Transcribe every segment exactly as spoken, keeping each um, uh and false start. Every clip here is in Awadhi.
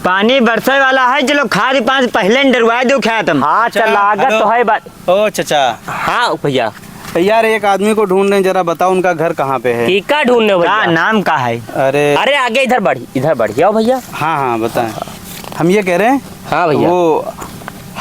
पानी बरसे वाला है, चलो खाद पानी पहले न डरवा दो खेत में। हाँ, चल, अच्छा, लागत हेलो। तो है बात। ओ चचा। हाँ भैया। यार, एक आदमी को ढूंढ रहे हैं, जरा बताओ उनका घर कहाँ पे है। की का ढूंढने हो का भैया? नाम का है? अरे। अरे आगे इधर बढ़ी, इधर बढ़ी, आओ भैया। हाँ, हाँ, बताएं। हम ये कह रहे हैं, हाँ भैया। वो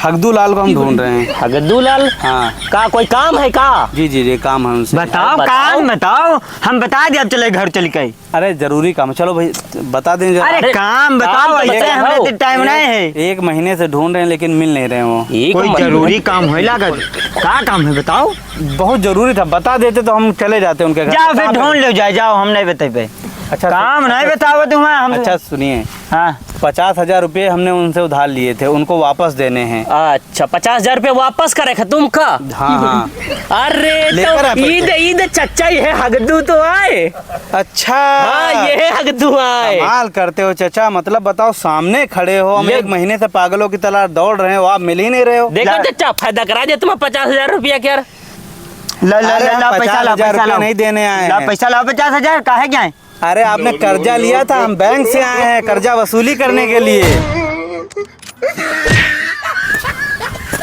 हगदू लाल को हम ढूंढ रहे हैं। हगदू लाल? हाँ। का कोई काम है का? जी, जी, जी, काम है उनसे। बताओ, बताओ। काम बताओ, हम बता दे, अब चले घर चल के। अरे, जरूरी काम है। चलो भाई, बता दें जरा। अरे, अरे, काम बताओ, काम तो ऐसे बताओ। हमरे तो टाइम नहीं है। एक महीने से ढूंढ रहे हैं, लेकिन मिल नहीं रहे वो। एक कोई महीने? जरूरी काम है लागत? का काम है, बताओ। बहुत जरूरी था, बता देते तो हम चले जाते उनके घर। जाओ, फिर कहाँ पे? ढूंढ लो जाए, जाओ, हम नहीं बतेबे। अच्छा, काम अच्छा, नहीं बताओ तुम, हम अच्छा, सुनिए। हाँ। पचास हजार रुपये हमने उनसे उधार लिए थे, उनको वापस देने हैं। अच्छा, पचास हजार रुपये वापस करे खे तुमका? हाँ, हाँ। अरे, लेकर तो आए पैसे। ईद, ईद चच्चा, ये हगदू तो आए। अच्छा। हाँ, ये है हगदू आए। कमाल करते हो चचा, मतलब बताओ, सामने खड़े हो, हम ले- एक महीने से पागलों की तरह दौड़ रहे हो, आप मिल ही नहीं रहे हो। देखो ला- चचा, फायदा करा दिया तुम्हें पचास हजार रुपया क्या? ला, ला, अरे, ला, हम ला, पैसा लाओ, पचास हजार पैसा रुपया लाओ। नहीं देने आए ला, हैं। पैसा लाओ पचास हजार, काहे क्या है? अरे, आपने कर्जा लिया था, हम बैंक से आए हैं कर्जा वसूली करने के लिए।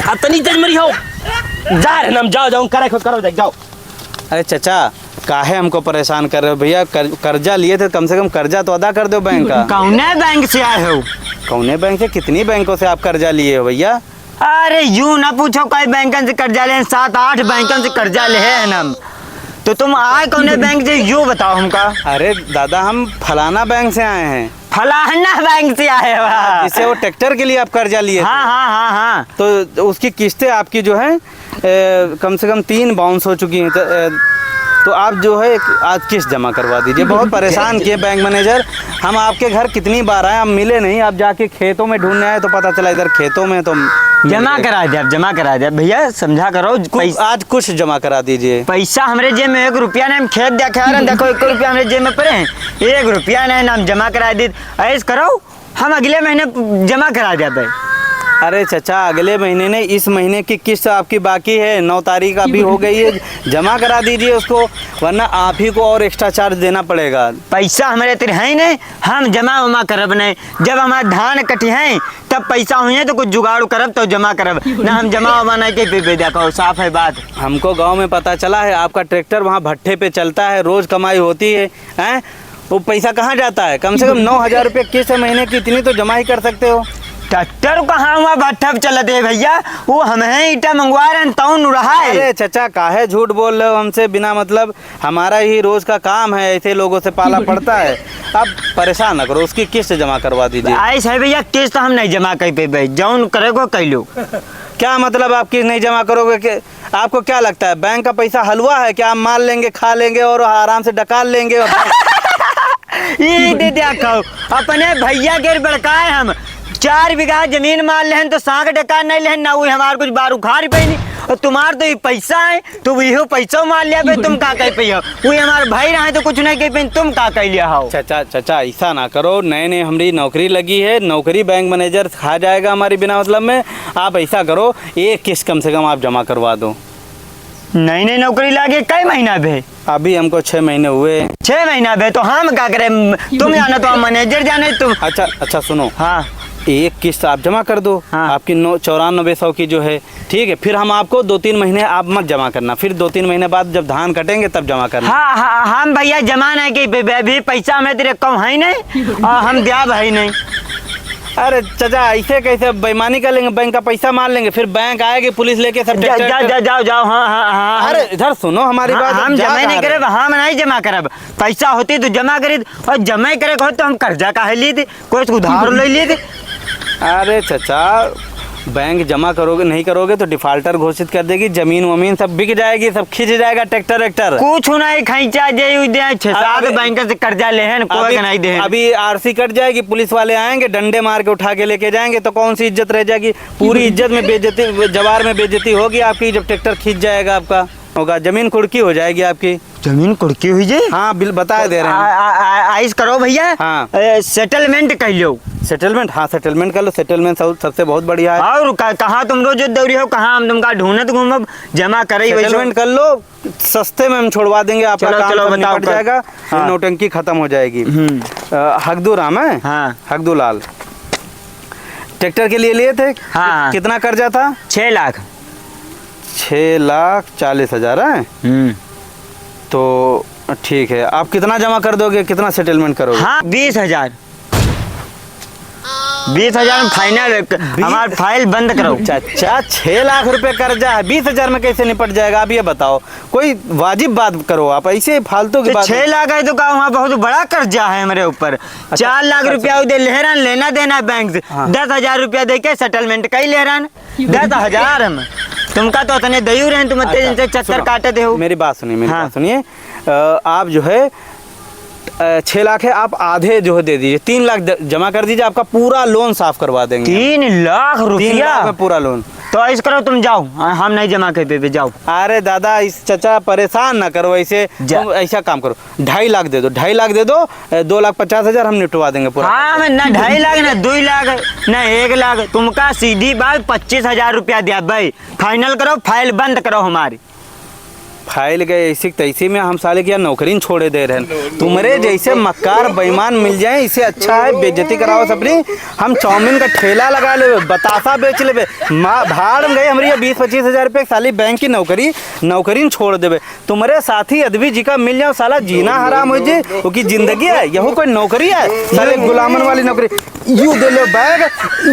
अतनी तेज मरी हो। जा रहे ना हम, जाओ, जाओ, करे खुद करो, जाओ। अरे चचा, काहे हमको परेशान कर रहे हो भैया? कर-, कर्जा लिए थे, कम से कम कर्जा तो अदा कर दो बैंक का। कौने बैंक से आए हो? कौने बैंक से? कितनी बैंकों से आप कर्जा लिए हो भैया? अरे यूं ना पूछो, कई बैंकन से कर्जा ले हैं, सात आठ बैंकन से कर्जा ले हैं हम। तो तुम आए कौने बैंक से, यूं बताओ हमका। अरे दादा, हम फलाना बैंक से आए हैं। फलाना बैंक से आए हो? जिससे वो ट्रैक्टर के लिए आप कर्जा लिए थे। हाँ, हाँ, हाँ, हाँ। तो उसकी किस्तें आपकी जो है, ए, कम से कम तीन बाउंस हो चुकी हैं। तो, ए, तो आप जो है एक आज किस्त जमा करवा दीजिए। बहुत परेशान किए बैंक मैनेजर, हम आपके घर कितनी बार आए, हम मिले नहीं। आप जाके खेतों में ढूंढने आए तो पता चला इधर खेतों में तो हम मिल जमा गए। करा दे, आप जमा करा दे भैया, समझा करो। कुछ, पैस- आज कुछ जमा करा दीजिए। पैसा हमरे जेब में एक रुपया नहीं, हम खेत देखा रहे हैं, देखो एक रुपया हमरे जेब में पड़े हैं, एक रुपया नहीं, ना हम जमा करा दी। ऐस करो, हम अगले महीने जमा करा देबे। अरे चचा, अगले महीने नहीं, इस महीने की किस्त आपकी बाकी है, नौ तारीख अभी हो गई है, जमा करा दीजिए उसको, वरना आप ही को और एक्स्ट्रा चार्ज देना पड़ेगा। पैसा हमरे तिर है ही नहीं, हम जमा उमा करब नहीं। जब हमार धान कटी है, तब पैसा हुई है तो कुछ जुगाड़ करब तो जमा करब, ना हम जमा उमा नहीं के पे, पे देखो, साफ है बात। हमको गांव में पता चला है, आपका ट्रैक्टर वहाँ भट्ठे पे चलता है, रोज कमाई होती है, हैं? वो पैसा कहाँ जाता है? कम से कम नौ हजार रुपये किस्त है महीने की, इतनी तो जमा ही कर सकते हो। ट्रैक्टर कहाँ हुआ भट्ठा पे चलत है भैया, वो हम हैं ईटा मंगवा रहे हैं, तौन रहा है। अरे चचा, काहे झूठ बोल रहे हो हमसे बिना मतलब? हमारा ही रोज का काम है, ऐसे लोगों से पाला पड़ता है। आप परेशान ना करो, उसकी किस्त जमा करवा दीजिए। ऐसे है भैया, किस्त हम नहीं जमा कर पे, जौन करे को कह लो। क्या मतलब आप किस्त नहीं जमा करोगे? कि आपको क्या लगता है बैंक का पैसा हलवा है क्या? आप मार लेंगे, खा लेंगे और आराम से डकार लेंगे। ई दे देखो, अपने भैया के बड़काए हम चार बीघा जमीन मार लेहन तो साग डकार नहीं लेहन, ना वो हमार कुछ बार उखाड़ पैनी। और तुम्हार तो ये पैसा है, तो वो इहो पैसा मार लिया बे, तुम का कह पे हो? वो हमार भाई रहे तो कुछ नहीं कह पे, तुम का कह लिया हो? चाचा, चाचा, ऐसा ना करो, नए नए हमारी नौकरी लगी है, नौकरी बैंक मैनेजर खा जाएगा हमारी बिना मतलब में। आप ऐसा करो, एक किस्त कम से कम आप जमा करवा दो। नई नई नौकरी लागे कई महीना भे? अभी हमको छह महीने हुए। छह महीना भे तो हम का करे? तुम जानो तो हम मैनेजर जाने तुम। अच्छा, अच्छा सुनो। हाँ। एक किस्त आप जमा कर दो, हाँ। आपकी नौ, चौरानबे सौ की जो है, ठीक है, फिर हम आपको दो तीन महीने आप मत जमा करना, फिर दो तीन महीने बाद जब धान कटेंगे तब जमा करना। हाँ, हाँ, हम भैया जमा नहीं की, बे-, बे-, अभी पैसा हमें तेरे कम है नहीं और हम द्याब है नहीं। अरे चाचा, ऐसे कैसे बेईमानी कर लेंगे? बैंक का पैसा मार लेंगे, फिर बैंक आएगी पुलिस लेके सब जा, ट्रैक्टर जा, जा, जाओ, जाओ, हाँ, हाँ, हाँ, हाँ। अरे इधर सुनो हमारी हाँ, बात, हम जा जमा नहीं कहाँ रहे? करब, हम नहीं जमा करब। पैसा होती तो जमा करी, और जमा ही करे को तो हम कर्जा काहे लिए थे, कोई से उधार ले लिए थे। अरे चाचा, बैंक जमा करोगे, नहीं करोगे तो डिफॉल्टर घोषित कर देगी, जमीन वमीन सब बिक जाएगी, सब खींच जाएगा ट्रैक्टर वैक्टर। कुछ नहीं खींचा जाए, उ दे छह सात अभी बैंक से कर्जा ले हैं, कोई अभी, के नहीं दे हैं। अभी आरसी कट जाएगी, पुलिस वाले आएंगे, डंडे मार के उठा के लेके जाएंगे, तो कौन सी इज्जत रह जाएगी? पूरी इज्जत में बेइज्जती, जवार में बेइज्जती होगी आपकी, जब ट्रैक्टर खींच जाएगा आपका, होगा, जमीन कुड़की हो जाएगी आपकी। जमीन कुड़की हुई जे? हाँ, बिल-, बता दे रहे हैं। आ, आ, आ, आइस करो भैया। हाँ। ए, सेटलमेंट कर लो। सेटलमेंट? हाँ, सेटलमेंट कर लो। सेटलमेंट सब, सबसे बहुत बढ़िया है। और का-, कहाँ तुम रोज दौरी हो, कहाँ हम तुमका ढूंढत घूमब, जमा करे वैसे। सेटलमेंट कर लो, सस्ते में हम छोड़वा देंगे, आपका चलो, काम चलो, सब बताओ निपट कर। जाएगा, ये हाँ। नौटंकी खत्म हो जाएगी। हम्म। अ, हगदू राम है? हाँ। हगदू लाल। ट्रैक्टर के लिए लिए थे? हाँ, हाँ। कितना कर्जा था? छः लाख। छः लाख चालीस हजार है। हम्म। तो ठीक है, आप कितना जमा कर दोगे, कितना सेटलमेंट करोगे? हाँ, बीस हजार। बीस हजार में फाइनल, बीस हमार फाइल बंद करो। चाचा, छह लाख रुपए कर्जा है, बीस हजार में कैसे निपट जाएगा? आप ये बताओ, कोई वाजिब बात करो, आप ऐसे फालतू की तो बात। छह लाख है तो का वहाँ बहुत बड़ा कर्जा है हमारे ऊपर। अच्छा, चार लाख अच्छा, रुपया अच्छा। उधर लेहरान लेना देना है बैंक से। हाँ। दस हजार रुपया दे के सेटलमेंट कई लेहरान। दस हजार में तुमका तो इतने दयू रहे, तुम इतने अच्छा, इनसे चक्कर सुनो, काटे थे हो। मेरी बात सुनिए, मेरी हाँ। बात सुनिए। अ, आप जो है, अ, छह लाख है, आप आधे जो है दे दीजिए, तीन लाख द-, जमा कर दीजिए, आपका पूरा लोन साफ करवा देंगे हम। तीन लाख तीन रुपया? लाख में पूरा लोन। तो ऐसा करो, तुम जाओ, हाँ, हम नहीं जमा कर देते, जाओ। अरे दादा, इस चाचा परेशान ना करो ऐसे, जा। तुम ऐसा काम करो, ढाई लाख दे दो, ढाई लाख दे दो, ए, दो लाख पचास हजार हम निपटवा देंगे पूरा। हाँ, मैं ना ढाई लाख, ना दो लाख, ना एक लाख, तुमका सीधी बात पच्चीस हजार रुपया दिया भाई। फाइनल करो, फाइल बंद करो हमारी। फाइल गए ऐसी तैसी में हम साले के यहाँ नौकरी न छोड़े दे रहे हैं। तुम्हरे जैसे मक्कार बेईमान मिल जाए, इससे अच्छा है बेइज्जती कराओ सबरी। हम चाउमीन का ठेला लगा लेबे, बतासा बेच लेबे, माँ भाड़ में गए हमारी ये बीस पच्चीस हजार रुपये साली बैंक की नौकरी, नौकरी न छोड़ देबे। तुम्हरे साथी आदमी जी का मिल जाओ, साला जीना हराम हो जे, ओकी जिंदगी है, यहू कोई नौकरी है? साले गुलामन वाली नौकरी। यू दे लो बैग,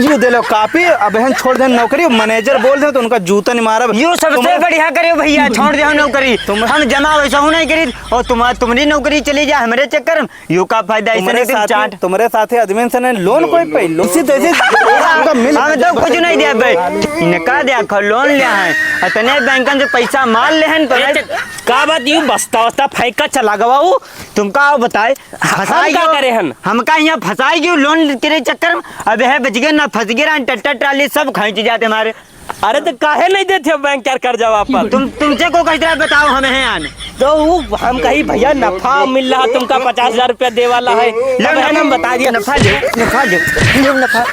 यू दे लो कॉपी, अब हम छोड़ दें नौकरी, मैनेजर बोल दे तो उनका जूता नहीं मारब। यू सबसे तुम बढ़िया करे भैया, छोड़ दे नौकरी। तुम हम जमा वैसा हूँ नहीं करी, और तुम, तुम्हारी नौकरी चली जाए हमारे चक्कर में, यू का फायदा? ऐसे तुम्हारे नहीं तुम साथी, चाट। तुम्हारे साथी आदमी से नहीं लोन कोई पे, लोन से तैसे उनका मिल हम तो कुछ नहीं दिया भाई, इनका दिया खो लोन लिया है, इतने बैंकन से पैसा मार ले हैं तो ए, नहीं। च-, का बात यू बस्ता वस्ता फेंका चला गवा वो? तुमका आओ बताए, हम फंसाई का क्यों? करे हन? हमका यहाँ फंसाई क्यों लोन के चक्कर में? अब है बच गए ना फंस गए, ट्रैक्टर ट्राली सब खींच जाते हमारे। अरे तो काहे नहीं देते हो बैंक यार कर्जा वापस? तुम, तुमसे को कह रहा बताओ, हम हैं आने। तो वो हम कही भैया नफा मिल रहा तुमका पचास हजार रुपया दे वाला है। लो अब है ना, हम बता दिया। नफा ले, नफा ले, लो नफा।